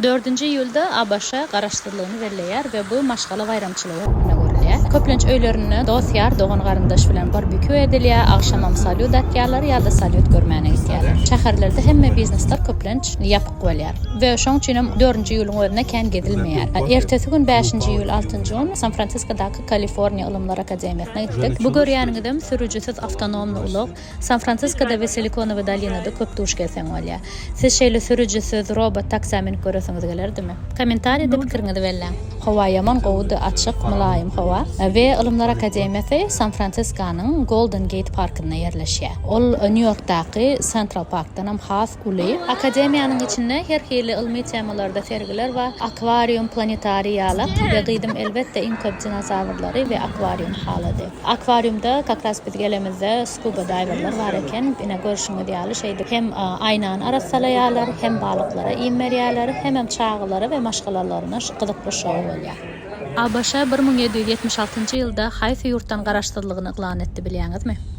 Dördünji iýulda ABŞ garaşsyzlygyny belleýär we bu maşgala baýramçylygy hökmünde görülýär. Köplenç öýlerinde dost-ýar, dogan-garyndaş bilen barbekýu edilýär, agşamam salýut atýarlar ýa-da salýut görmäne gidýärler. Şäherlerde hemme biznesler köplenç ýapyk bolýar we şoň üçinem dördünji iýulyň özünde kän gezilmeýär. Ertesi gün bäşinji iýul, altynjy gün San-Fransiskodaky Kaliforniýa Ylymlar akademiýasyna gitdik. Bu görýäniňizem sürüjisiz awtonomny ulag. San-Fransiskoda we Silikonowy dolinada köp duş gelseň bolýar. Siz şeýle sürüjisiz robot taksä münüp göresiňiz gelerdimi? Kommentariýada pikiriňizi belläň. Howa ýaman gowudy, açyk, mylaýym howa. We Ylymlar akademiýasy San-Fransiskonyň Golden Geýt parkynda ýerleşýär. Ol Nýu-Ýorkdaky Sentral Parkdanam has uly. Akademiýanyň içinde her hili ylmy temalarda sergiler bar. Akwarium, planetariý ýalak we gyzym elbetde iň köp dinozawrlary we akwariumy halady. Akwariumda kak ras biz gelemizde skuba daýwerler bar eken. Ine görşüňiz ýaly şeýdip hem aýnany arassalaýarlar, hem balyklara iým berýärler, hemem çagalara we maşgalalaryna gyzykly şou bolýar. ABŞ 1776 njy ýylda haýsy ýurtdan garaşsyzlygyny yglan etdi bilýäňizmi?